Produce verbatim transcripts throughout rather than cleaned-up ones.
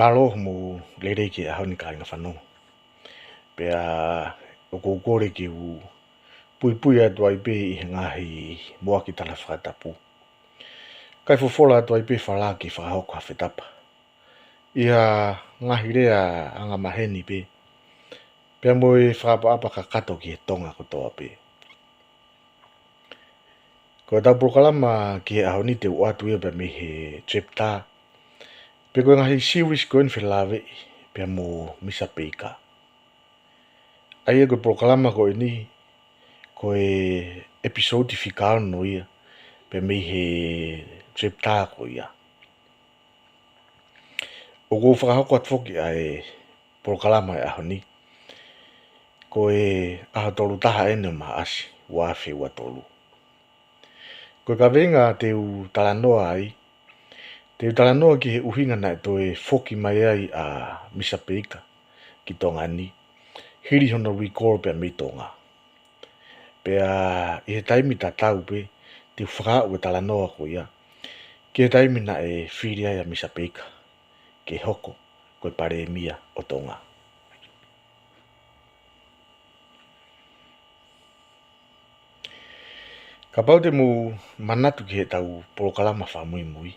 Mālō mo e lelei ki he ʻaho ni kāinga fanongo. Pea ʻoku ou kole ke u puipui atu ai pē ʻi he ngaahi muʻaki tala fakatapu, kae fofola atu ai pē falala ke fakahoko ha fetapa ʻi ha ngaahi lea angamaheni pē, pea mo e fakaʻapaʻapa kakato ki he Tonga kotoa pē. Ko ʻetau polokalama ki he ʻaho ni te u ʻoatu ia pea mei he chapter, pe ko e ngaahi series ko eni felāveʻi pea mo Misa Peika. ʻA ia ko e polokalama ko eni, ko e episode fika ono ia pea mei he chapter ko ia. ʻOku ou fakahoko atu foki ʻa e polokalama ʻo e ʻaho ni, ko e ʻaho tolu taha eni ʻo Maʻasi, ua afe ua tolu. Ko e kaveinga te u talanoa ai, te u talanoa ki he ʻuhinga naʻe toe foki mai ai ʻa Misa Peika ki Tonga ni, hili hono recall pea mei Tonga. Pea ʻi he taimi tatau pē, te u fakaaʻu e talanoa ko ia ki he taimi naʻe fili ai ʻa Misa Peika ke hoko ko e palēmia ʻo Tonga. Kapau te mou manatu ki heʻetau polokalama fakamuimui,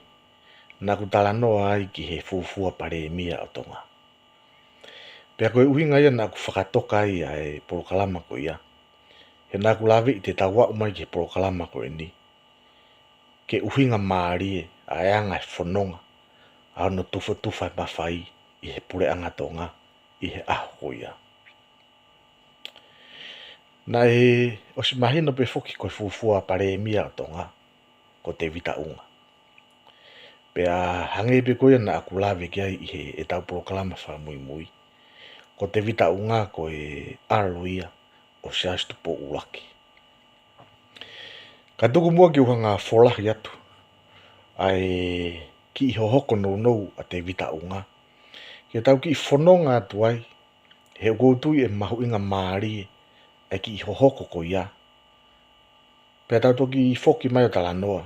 naʻá ku talanoa ai ki he fuofua palēmia ʻo Tonga. Pea ko e ʻuhinga ia naʻá ku fakatoka ai ʻa e polokalama ko ia, he naʻá ku laveʻi te tau aʻu mai ki he polokalama ko eni, ke ʻuhinga mālie ʻa e anga e fononga ʻa hono tufotufa e mafai ʻi he puleʻanga Tonga ʻi he ʻaho ko ia. Naʻe ʻosi mahino pē foki ko e fuofua palēmia ʻo Tonga ko Tevita ʻUnga. Pea hangē pē ko ia naʻá ku lave ki ai ʻi heʻetau polokalama fakamuimui, ko Tevita ʻUnga ko e ʻalo ia ʻo Siaosi Tupou ʻUluaki. Ka tuku muʻa ke u hanga ʻo folahi atu ʻa e kiʻi hohoko nounou ʻa Tevita ʻUnga, ke tau kiʻi fononga atu ai, he ʻoku ou tui ʻe mahuʻinga mālie ʻa e kiʻi hohoko ko ia, pea tau toki foki mai ʻo talanoa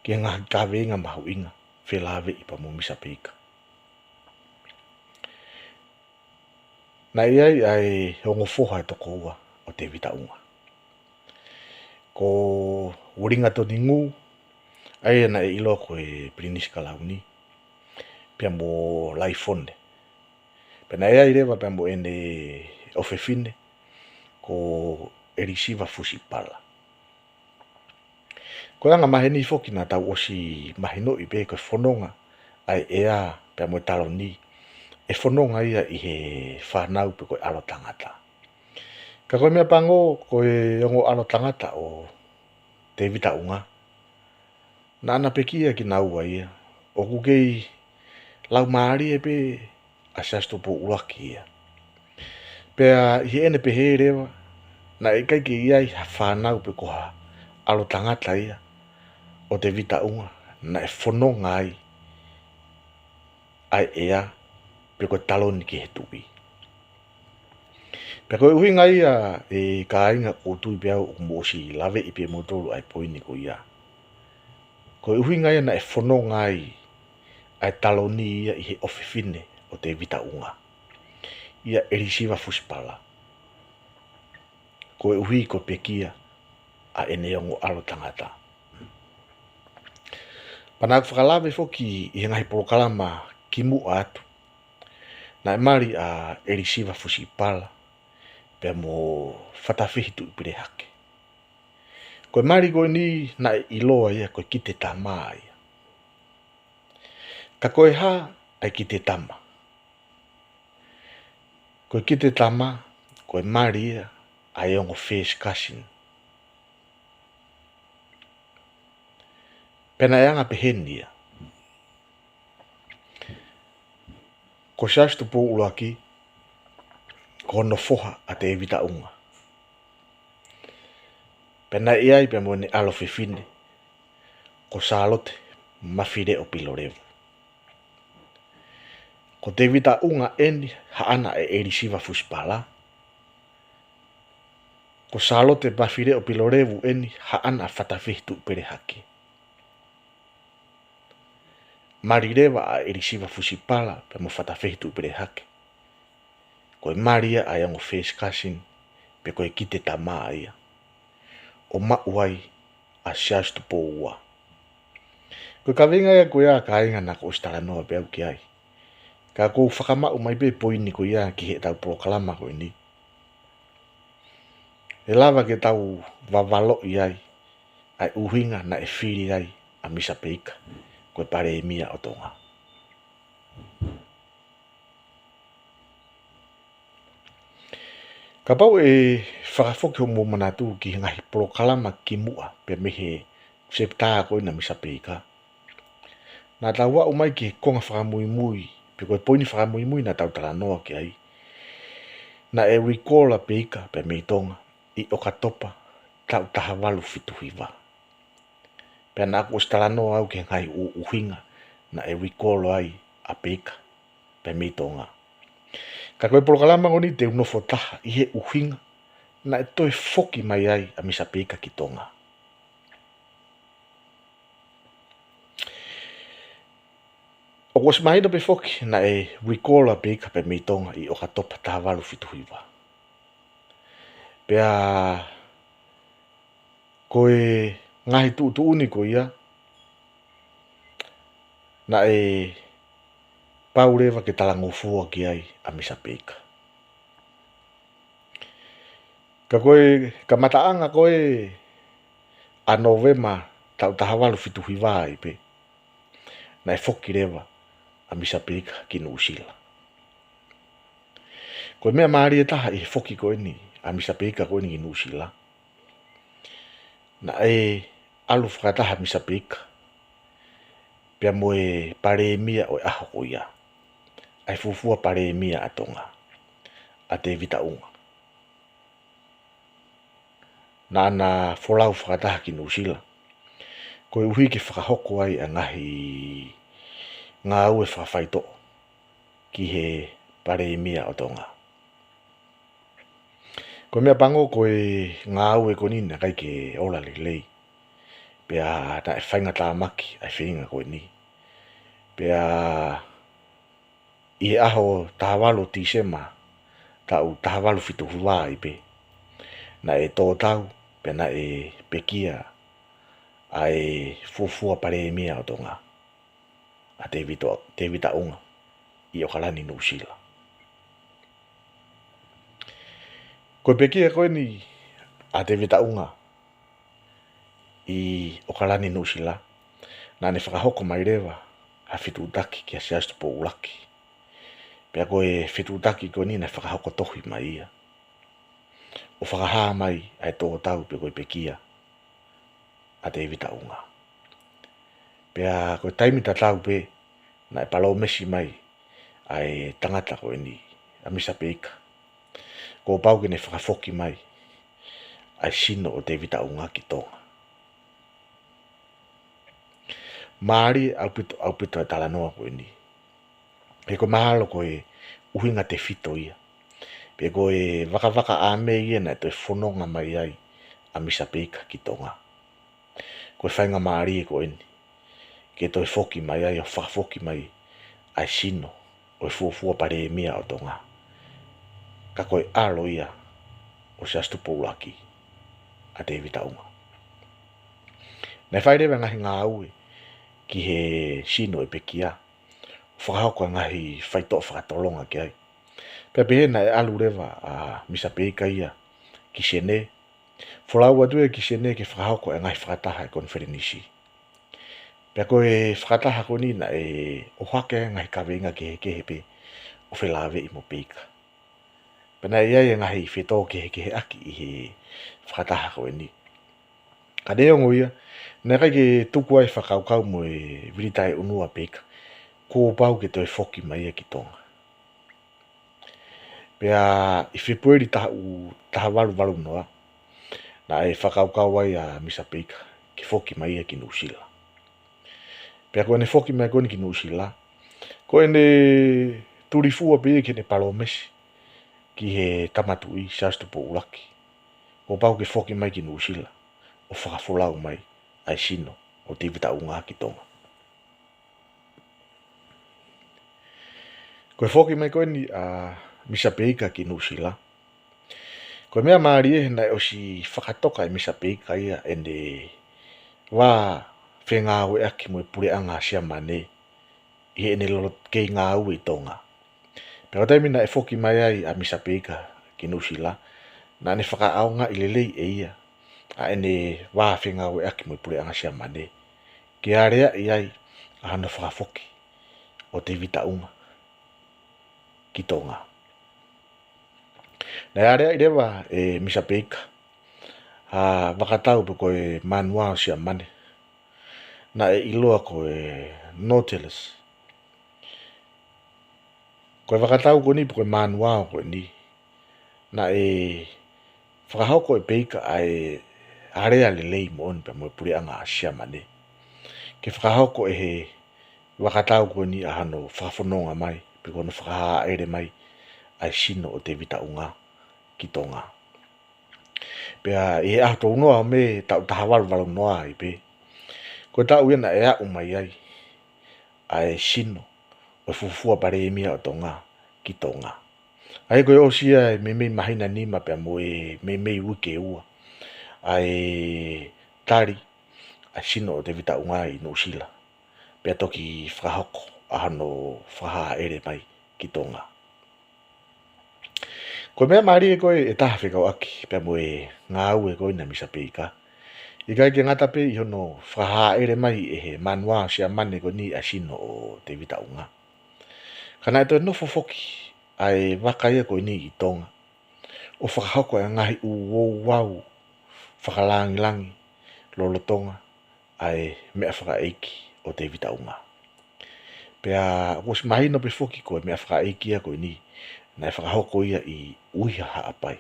ki he ngaahi kaveinga mahuʻinga felāveʻi pea mo Misa Peika. Naʻe ʻi ai ʻa e ongo foha ʻe toko ua ʻo Tevita ʻUnga. Ko Uelingatoni Ngū, ʻa ia naʻe ʻiloa ko e Pilinisi Kalauni, pea mo Laifone. Pea naʻe ʻi ai leva pea mo ʻene ʻofefine, ko ʻElisiva Fusipala. Ko e angamaheni foki naʻa tau ʻosi mahinoʻi pē ko e fononga ʻa e ʻea pea mo e taloni, ʻe fononga ia ʻi he fānau pe ko e ʻalo tangata. Ka ko e meʻa pango, ko e ongo ʻalo tangata ʻo Tevita ʻUnga, naʻá na pekia kinaua ia, ʻoku kei laumālie pē ʻa Siaosi Tupou ʻUluaki ia. Pea ʻi heʻene pehē leva, naʻe ʻikai ke ʻi ai ha fānau pe ko ha ʻalo tangata ia ʻo Tevita ʻUnga naʻe fononga ai ʻa e ʻea pe ko e taloni ki he tuʻi. Pea ko e ʻuhinga ia, ʻe kāinga, ʻoku ou tui pē au ʻoku mou ʻosi laveʻi pē moutolu ʻa e poini ko ia. Ko e ʻuhinga ia naʻe fononga ai ʻa e taloni ia ʻi he ʻofefine ʻo Tevita ʻUnga, ʻia ʻElisiva Fusipala, koeʻuhi ko e pekia ʻa ʻene ongo ʻalo tangata. Pea naʻá ku fakalave foki ʻi he ngaahi polokalama kimuʻa atu, naʻe mali ʻa ʻElisiva Fusipala pea mo Fatafehi Tuʻipelehake. Ko e mali ko eni naʻe ʻiloa ia ko e Kite Tama ia. Ka ko e hā ʻa e Kite Tama? Ko e Kite Tama, ko e mali ia ʻa e ongo first cousin. Pea naʻe anga peheni ia. Ko Siaosi Tupou ʻUluaki, ko hono foha ʻa Tevita ʻUnga. Pea naʻe ʻi ai pea mo ʻene ʻalo fefine, ko Sālote Mafileʻo Pilolevu. Ko Tevita ʻUnga ʻeni, haʻana ʻe ʻElisiva Fusipala. Ko Sālote Mafileʻo Pilolevu ʻeni, haʻana ʻa Fatafehi Tuʻipelehake. Mali leva ʻa ʻElisiva Fusipala pea mo Fatafehi Tuʻipelehake. Ko e mali ia ʻa e ongo first cousin, pe ko e kite tamā ia. ʻO maʻu ai ʻa Siaosi Tupou Ua. Ko e kaveinga ia ko ia, kāinga, naʻá ku ʻosi talanoa pē au ki ai. Ka ʻoku ou fakamaʻu mai pē poini ko ia ki heʻetau polokalama ko eni. ʻE lava ke tau vavaloʻi ai ʻa e ʻuhinga naʻe fili ai ʻa Misa Peika ko e Palēmia ʻo Tonga. Kapau ʻe fakafoki hoʻomou manatu ki he ngaahi polokalama kimuʻa pea mei he sepitā ko ena ʻa Misa Peika, naʻa tau aʻu mai ki he konga fakamuimui, pe ko e poini fakamuimui naʻa tau talanoa ki ai. Naʻe recall ʻa Peika pea mei Tonga ʻi ʻOkatopa taʻu taha valu fitu hiva. Pea naʻá ku ʻosi talanoa au ki he ngaahi ʻu-, ʻuhinga naʻe recall ai ʻa Peika pea mei Tonga. Ka ko e polokalama ko eni te u nofo taha ʻi he ʻuhinga naʻe toe foki mai ai ʻa Misa Peika ki Tonga. ʻOku ʻosi mahino pē foki naʻe recall ʻa Peika pea mei Tonga ʻi ʻOkatopa taha valu fitu hiva. Pea ko e ngaahi tuʻutuʻuni ko ia, naʻe pau leva ke talangofua ki ai ʻa Misa Peika. Ka ko e kamataʻanga ko ē ʻa Nōvema taʻu taha valu fitu hiva ai pē, naʻe foki leva ʻa Misa Peika ki Nuʻusila. Ko e meʻa mālie taha ʻi he foki ko eni ʻa Misa Peika ko eni ki Nuʻusila, naʻe ʻalu fakataha ʻa Misa Peika pea mo e Palēmia ʻo e ʻaho ko ia, ʻa e fuofua Palēmia ʻa Tonga, ʻa Tēvita ʻUnga. Naʻá na folau fakataha ki Nuʻusila koeʻuhi ke fakahoko ai ʻa e ngaahi ngāue fakafaitoʻo ki he Palēmia ʻo Tonga. Ko e meʻa pango, ko e ngāue ko eni naʻe ʻikai ke ola lelei. Pea naʻe faingatāmaki ʻa e feinga ko eni. Pea ʻi he ʻaho taha valu ʻo Tīsema taʻu taha valu fitu hiva ai pē, naʻe tō tau pea naʻe pekia ʻa e fuofua Palēmia ʻo Tonga, ʻa Tēvita, Tēvita ʻUnga, ʻi ʻOkalani, Nuʻusila. Ko e pekia ko eni ʻa Tēvita ʻUnga ʻi ʻOkalani, Nuʻusila, naʻá ne fakahoko mai leva ha fetuʻutaki kia Siaosi Tupou ʻUluaki. Pea ko e fetuʻutaki ko eni naʻe fakahoko tohi mai ia ʻo fakahā mai ʻa e tō tau pe ko e pekia ʻa Tēvita ʻUnga. Pea ko e taimi tatau pē naʻe palōmesi mai ʻa e tangata ko eni, ʻa Misa Peika, kuo pau ke ne fakafoki mai ʻa e sino ʻo Tēvita ʻUnga ki Tonga. Mālie ʻaupito, ʻaupito e talanoa ko eni. He ko e mahalo ko e ʻuhinga tefito ia, pe ko e vakavaka ʻa mei ia naʻe toe fononga mai ai ʻa Misa Peika ki Tonga. Ko e faingamālie ko eni ke toe foki mai ai, ʻo fakafoki mai ʻa e sino ʻo e fuofua Palēmia ʻo Tonga. Ka ko e ʻalo ia ʻo Siaosi Tupou ʻUluaki, ʻa Tēvita ʻUnga. Naʻe fai leva e ngaahi ngāue ki he sino ʻo e pekia, fakahoko e ngaahi faitoʻo fakatolonga ki ai. Pea pehē naʻe ʻalu leva ʻa Misa Peika ia ki Senē, folau atu ia ki Senē ke fakahoko e ngaahi fakataha ʻa e konifelenisi. Pea ko e fakataha ko eni naʻe ʻohake e ngaahi kaveinga kehekehe pē ʻo felāveʻi mo Peika. Pea naʻe ʻi ai e ngaahi fetōkehekeheʻaki ʻi he fakataha ko eni. Ka neongo ia, naʻe ʻikai ke tuku ai e fakakaukau mo e vili taʻeʻunua ʻa Peika kuo pau ke toe foki mai ia ki Tonga. Pea ʻi Fēpueli taʻu taha valu valu noa, naʻe fakakaukau ai ʻa Misa Peika ke foki mai ia ki Nuʻusila. Pea ko ʻene foki mai ko eni ki Nuʻusila, ko ʻene tulifua pē ia ki heʻene palōmesi ki he Tama Tuʻi, Siaosi Tupou ʻUluaki, kuo pau ke foki mai ki Nuʻusila ʻo fakafolau mai ʻa e sino ʻo Tēvita ʻUnga ki Tonga. Ko e foki mai ko eni ʻa Misa Peika ki Nuʻusila, ko e meʻa mālie naʻe ʻosi fakatoka ʻe Misa Peika ia ʻene vā fengāueʻaki mo e puleʻanga Siamane ʻi heʻene lolo kei ngāue ʻi Tonga. Pea ko e taimi naʻe foki mai ai ʻa Misa Peika ki Nuʻusila, naʻa ne fakaʻaongaʻi lelei ʻe ia ʻa ʻene vā fengāueʻaki mo e puleʻanga Siamane ke aleaʻi ai ʻa hono fakafoki ʻo Tēvita ʻUnga ki Tonga. Naʻe aleaʻi leva ʻe Misa Peika ha vakatau pe ko e manuao Siamane naʻe ʻiloa ko e Nautilus. Ko e vakatau ko eni pe ko e manuao ko eni, naʻe fakahoko ʻe Peika ʻa e alea lelei moʻoni pea mo e puleʻanga Siamane ke fakahoko ʻe he vakatau ko eni ʻa hono fakafononga mai pe ko hono fakahāʻele mai ʻa e sino ʻo Tēvita ʻUnga ki Tonga. Pea ʻi he ʻaho tolu noa ʻo Mē taʻu taha valu valu noa ai pē, ko e taʻu ia naʻe aʻu mai ai ʻa e sino ʻo e fuofua palēmia ʻo Tonga ki Tonga. ʻA ia ko e ʻosi ia e meimei māhina nima pea mo e meimei uike ʻe ua ʻa e tali ʻa e sino ʻo Tēvita ʻUnga ʻi Nuʻusila, pea toki fakahoko ʻa hono fakahāʻele mai ki Tonga. Ko e meʻa mālie ko ē ʻe taha fekauʻaki pea mo e ngāue ko eni ʻa Misa Peika, ʻikai ke ngata pē ʻi hono fakahāʻele mai ʻe he manuao Siamane ko eni ʻa e sino ʻo Tēvita ʻUnga, ka naʻe toe nofo foki ʻa e vaka ia ko eni ʻi Tonga ʻo fakahoko ʻa e ngaahi ʻū ouau fakalāngilangi lolotonga ʻa e meʻafakaʻeiki ʻo Tēvita ʻUnga. Pea kuo ʻosi mahino pē foki ko e meʻafakaʻeiki ia ko eni naʻe fakahoko ia ʻi ʻUiha Haʻapai.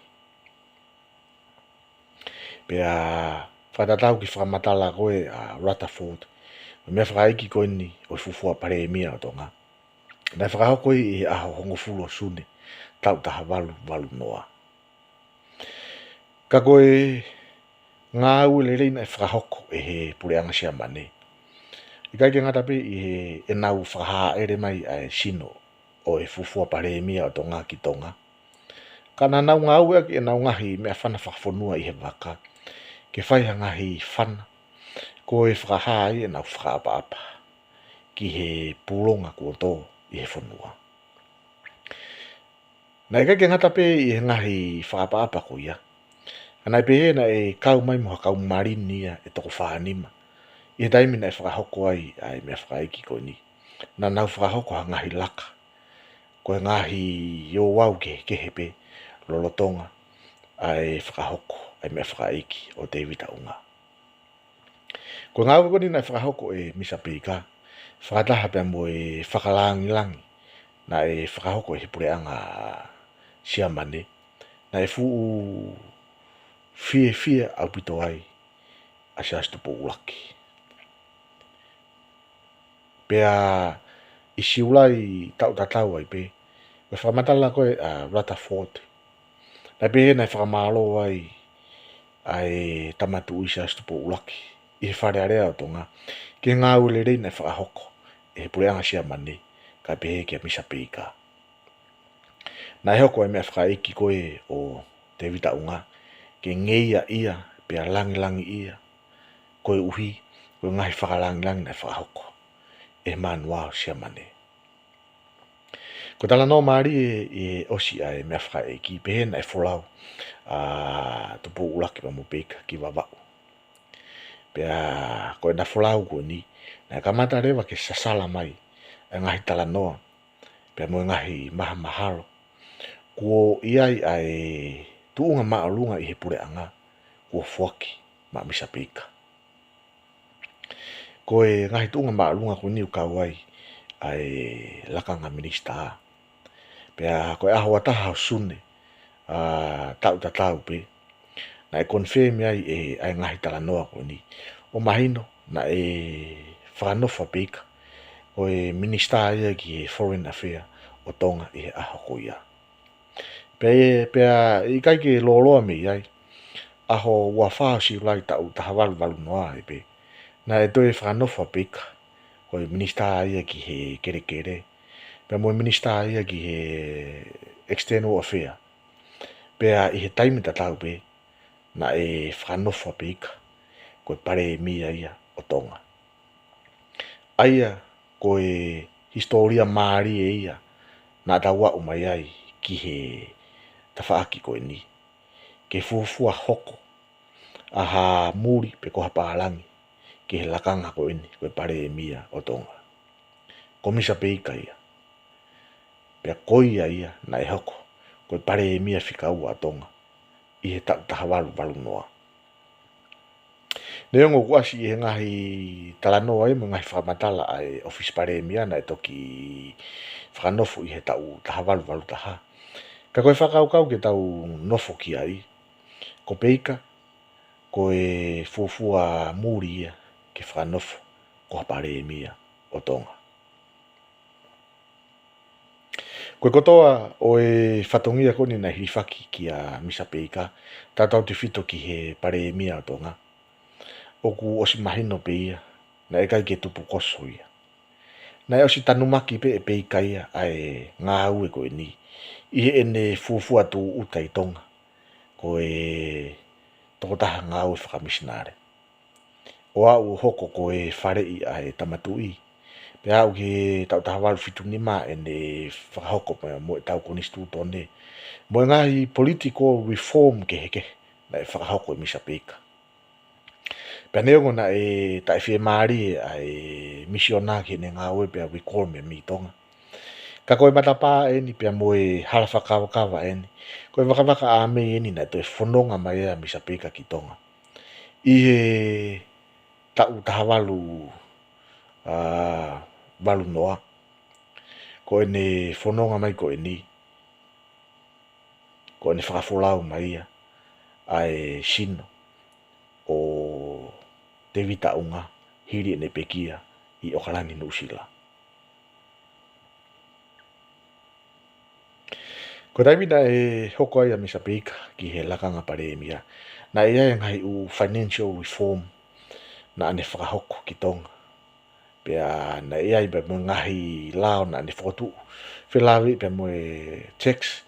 Pea fakatatau ki he fakamatala ko ē ʻa Rutherford, ko e meʻafakaʻeiki ko eni ʻo e fuofua palēmia ʻo Tonga, naʻe fakahoko ia ʻi he ʻaho hongofulu ʻo Sune taʻu taha valu valu noa. Ka ko e ngāue lelei naʻe fakahoko ʻe he puleʻanga Siamane, ʻikai ke ngata pē ʻi heʻenau fakahāʻele mai ʻa e sino ʻo e fuofua palēmia ʻo Tonga ki Tonga, ka naʻa nau ngāueʻaki ʻenau ngaahi meʻafana fakafonua ʻi he vaka ke fai ha ngaahi fana ko e fakahā ai ʻenau fakaʻapaʻapa ki he pūlonga kuo tō ʻi he fonua. Naʻe ʻikai ke ngata pē ʻi he ngaahi fakaʻapaʻapa ko ia, ka naʻe pehē naʻe kau mai mo ha kau malini ia ʻe toko fānima ʻi he taimi naʻe fakahoko ai ʻa e meʻafakaʻeiki ko eni. Naʻa nau fakahoko ha ngaahi laka ko e ngaahi ouau kehekehe pē lolotonga ʻa e fakahoko ʻa e meʻafakaʻeiki ʻo Tēvita ʻUnga. Ko e ngāue ko eni naʻe fakahoko ʻe Misa Peika fakataha pea mo e fakalāngilangi naʻe fakahoko ʻe he puleʻanga Siamane, naʻe fuʻu fiefia ʻaupito ai ʻa Siaosi Tupou ʻUluaki. Pea ʻi Siulai taʻu tatau ai pē, ko e fakamatala ko ē ʻa Rutherford, naʻe pehē naʻe fakamālō ai ʻa e Tama Tuʻi Siaosi Tupou ʻUluaki ʻi he Fale Alea ʻo Tonga ki he ngāue lelei naʻe fakahoko ʻe he puleʻanga Siamane kae pehē kia Misa Peika. Naʻe hoko ʻa e meʻafakaʻeiki ko ē ʻo Tēvita ʻUnga ke ngeia ia pea langilangiʻia koeʻuhi ko e ngaahi fakalāngilangi naʻe fakahoko ʻe he manuao Siamane. Ko e talanoa mālie ʻi he ʻosi ʻa e meʻafakaʻeiki, pehē naʻe folau ʻa Tupou ʻUluaki pea mo Peika ki Vavaʻu. Pea ko ʻena folau ko eni, naʻe kamata leva ke sasala mai ʻa e ngaahi talanoa pea mo e ngaahi mahamahalo kuo ʻi ai ʻa e tuʻunga māʻolunga ʻi he puleʻanga kuo foaki maʻa Misa Peika. Ko e ngaahi tuʻunga māʻolunga ko eni ʻoku kau ai ʻa e lakanga minisitā. Pea ko e ʻaho ua taha ʻo Sune, ʻa, taʻu tatau pē, naʻe confirm ai ʻe, ʻa e ngaahi talanoa ko eni. ʻO mahino naʻe fakanofo ʻa Peika ko e minisitā ia ki he Foreign Affair ʻo Tonga ʻi he ʻaho ko ia. Pea, pea ʻikai ke lōloa mei ai, ʻaho ua fā ʻo Siulai taʻu taha valu valu noa ai pē, naʻe toe fakanofo ʻa Peika ko e minisitā ia ki he kelekele, pea mo e minisitā ia ki he External Affair. Pea ʻi he taimi tatau pē, naʻe fakanofo ʻa Peika ko e palēmia ia ʻo Tonga. ʻA ia ko e hisitōlia mālie ia naʻa tau aʻu mai ai ki he tafaʻaki ko eni, ke fuofua hoko ʻa ha muli pe ko ha pālangi ki he lakanga ko eni ko e palēmia ʻo Tonga. Ko Misa Peika ia. Pea ko ia ia naʻe hoko ko e palēmia fika ua ʻa Tonga ʻi he taʻu taha valu valu noa. Neongo kuo ʻasi ʻi he ngaahi talanoa ia mo e ngaahi fakamatala ʻa e ʻofisi palēmia naʻe toki fakanofo ʻi he taʻu taha valu valu taha, ka ko e fakakaukau ke tau nofo ki ai, ko Peika ko e fuofua muli ia ke fakanofo ko ha palēmia ʻo Tonga. Ko e kotoa ʻo e fatongia ko eni naʻe hilifaki kia Misa Peika, tautautefito ki he palēmia ʻo Tonga, ʻoku ʻosi mahino pē ia naʻe ʻikai ke tupukoso ia. Naʻe ʻosi tanumaki pē ʻe Peika ia ʻa e ngāue ko eni ʻi heʻene fuofua tūʻuta ʻi Tonga ko e tokotaha ngāue fakamisinale, ʻo aʻu ʻo hoko ko e faleʻi ʻa e Tama Tuʻi. Pea aʻu ki he taʻu taha valu fitu nima ʻene fakahoko mo, mo ʻetau konisitūtone mo e ngaahi political reform kehekehe naʻe fakahoko ʻe Misa Peika. Pea neongo naʻe taʻefiemālie ʻa e misiona ki heʻene ngāue pea recall mei Tonga, ka ko e matapā eni pea mo e hala fakakavakava eni, ko e vakavaka ʻa mei eni naʻe toe fononga mai ʻa Misa Peika ki Tonga ʻi he taʻu taha valu, ā, valu noa. Ko ʻene fononga mai ko eni, ko ʻene fakafolau mai ia ʻa e sino ʻo Tēvita ʻUnga hili ʻene pekia ʻi ʻOkalani, Nuʻusila. Ko e taimi naʻe hoko ai ʻa Misa Peika ki he lakanga palēmia, naʻe ʻi ai e ngaahi ʻū financial reform naʻa ne fakahoko ki Tonga. Pea naʻe ʻi ai pē mo e ngaahi lao naʻa ne fokotuʻu, felāveʻi pea mo e tax.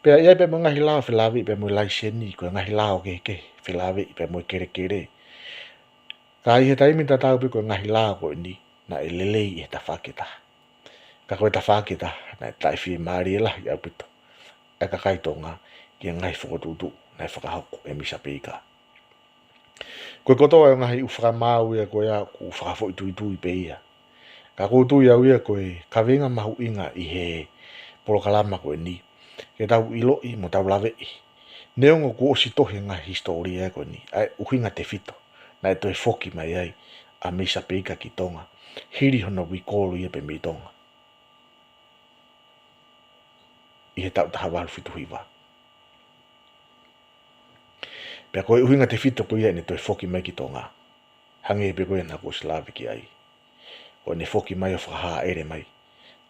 Pea ʻi ai pē mo e ngaahi lao felāveʻi pea mo e laiseni, ko e ngaahi lao kehekehe felāveʻi pea mo e kelekele. Ka ʻi he taimi tatau pē ko e ngaahi lao ko eni naʻe lelei ʻi he tafaʻaki ʻe taha. Ka ko e tafaʻaki ʻe taha naʻe taʻefiemālie lahi ʻaupito ʻa e kakai Tonga ki he ngaahi fokotuʻutuʻu naʻe fakahoko ʻe Misa Peika. Ko e kotoa ʻo e ngaahi ʻū fakamaau ia ko ia ʻoku fakafoʻituitui pē ia. Ka ʻoku ou tui au ia ko e kaveinga mahuʻinga ʻi he polokalama ko eni, ke tau ʻiloʻi mo tau laveʻi, neongo kuo ʻosi tohi e ngaahi hisitōlia ko eni, ʻa e ʻuhinga tefito naʻe toe foki mai ai ʻa Misa Peika ki Tonga hili hono recall ia pē mei Tonga ʻi he taʻu taha valu fitu hiva. Pea ko e ʻuhinga tefito ko ia ʻene toe foki mai ki Tonga, hangē pē ko ia naʻa ku ʻosi lave ki ai, ko ʻene foki mai ʻo fakahāʻele mai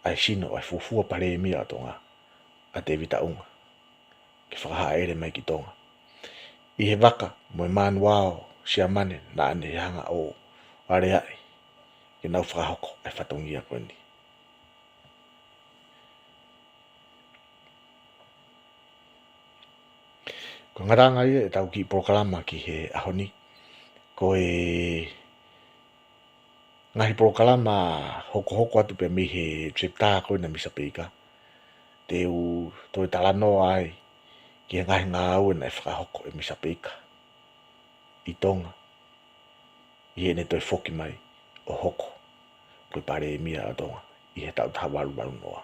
ʻa e sino ʻa e fuofua palēmia ʻo Tonga, ʻa Tēvita ʻUnga, ke fakahāʻele mai ki Tonga ʻi he vaka mo e manuao Siamane naʻa ne hanga ʻo aleaʻi ke nau fakahoko ʻa e fatongia ko eni. Ko e ngataʻanga ia ʻetau kiʻi polokalama ki he ʻaho ni. Ko e ngaahi polokalama hokohoko atu pē mei he chapter ko ena ʻa Misa Peika, te u toe talanoa ai ki he ngaahi ngāue naʻe fakahoko ʻe Misa Peika ʻi Tonga ʻi heʻene toe foki mai ʻo hoko ko e palēmia ʻo Tonga ʻi he taʻu taha valu valu noa.